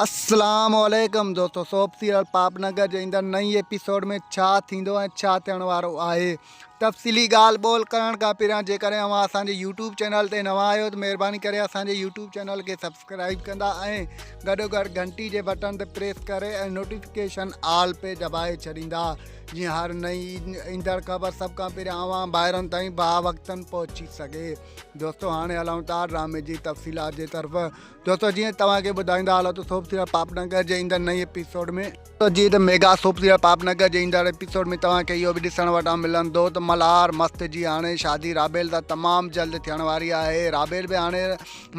اسلام عليڪم دوستو سوپ سيريل پاپ نگر جي ايندڙ نئين ايپيسوڊ ۾ ڇا ٿيندو ۽ ڇا ٿيڻ وارو آهي تفصيلي ڳالهه ٻولهه ڪرڻ کان پهريان جيڪڏهن اوهان اسان جي يوٽيوب چينل تي نوان آهيو ته مهرباني ڪري اسان جي يوٽيوب چينل کي سبسڪرائب ڪندا ۽ گڏو گڏ گهنٽي جي بٽڻ تي پريس ڪري ۽ نوٽيفڪيشن آل پي دٻائي ڇڏيندا جيئن هر نئين ايندڙ خبر سڀ کان پهريان اوهان ڀائرن تائين با وقتن پهچي سگهي دوستو هاڻي هلون ٿا ڊرامي جي تفصيلات جي طرف دوستو جيئن توهان کي ٻڌائيندا هلو ته سوپ سيريل پاپ نگر جي ايندڙ نئين ايپيسوڊ ۾. جيئن ته ميگا سوپ سيريل پاپ نگر جي ايندڙ ايپيسوڊ ۾ توهان کي اهو به ڏسڻ وٽان ملندو ته ملهار مست جي هاڻي شادي رابيل سان تمام جلد ٿيڻ واري آهي رابيل به هاڻي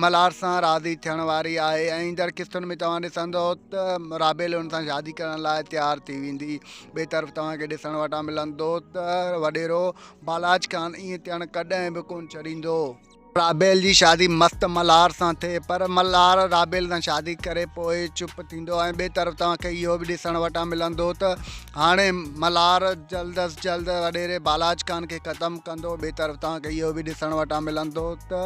ملهار سان راضي ٿيڻ واري آهي ۽ ايندڙ قسطن ۾ توهان ڏسندو ته رابيل هن سان شادي ڪرڻ لاء تيار ٿي ويندي ٻئي طرف توهان کي ڏسڻ وٽان ملندو ته وڏيرو بالاچ خان ائين ٿيڻ ڪڏهن به ڪونه ڇڏيندو. رابيل جي شادي مست ملهار سان ٿئي پر ملهار رابيل سان شادي ڪري پوء چپ ٿيندو ۽ ٻئي طرف توهان کي اهو به ڏسڻ وٽان ملندو ته هاڻي ملهار جلد از جلد وڏيري بالاچ خان کي ختم ڪندو ٻئي طرف توهان کي اهو به ڏسڻ وٽان ملندو ته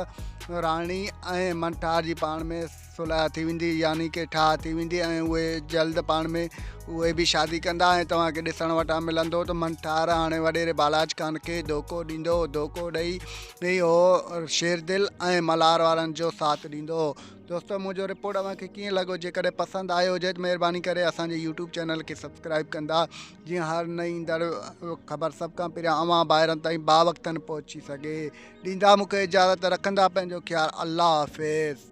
راڻي ۽ منٺار جي پاڻ ۾ صلح ٿي ويندي يعني ڪي ٺاهه ٿي ويندي ۽ اهي جلد پاڻ ۾ اهي به شادي ڪندا ۽ توهان کي ڏسڻ وٽان ملندو ته منٺار هاڻي وڏيري بالاچ خان کي ڌوڪو ڏيندو ڌوڪو ڏئي ڏئي هو شيردل ۽ ملهار وارن جو ساٿ ڏيندو دوستو منهنجو رپورٽ اوهان کي ڪيئن لڳو جيڪڏهن پسند آيو هجي ته مهرباني ڪري اسان جي يوٽيوب چينل کي سبسڪرائب ڪندا جيئن هر نئين ايندڙ خبر سڀ کان پهريان اوهان ڀائرن تائين باوقتن پهچي سگهي ڏيندا مون کي اجازت رکندا پنهنجو خيال الله حافظ.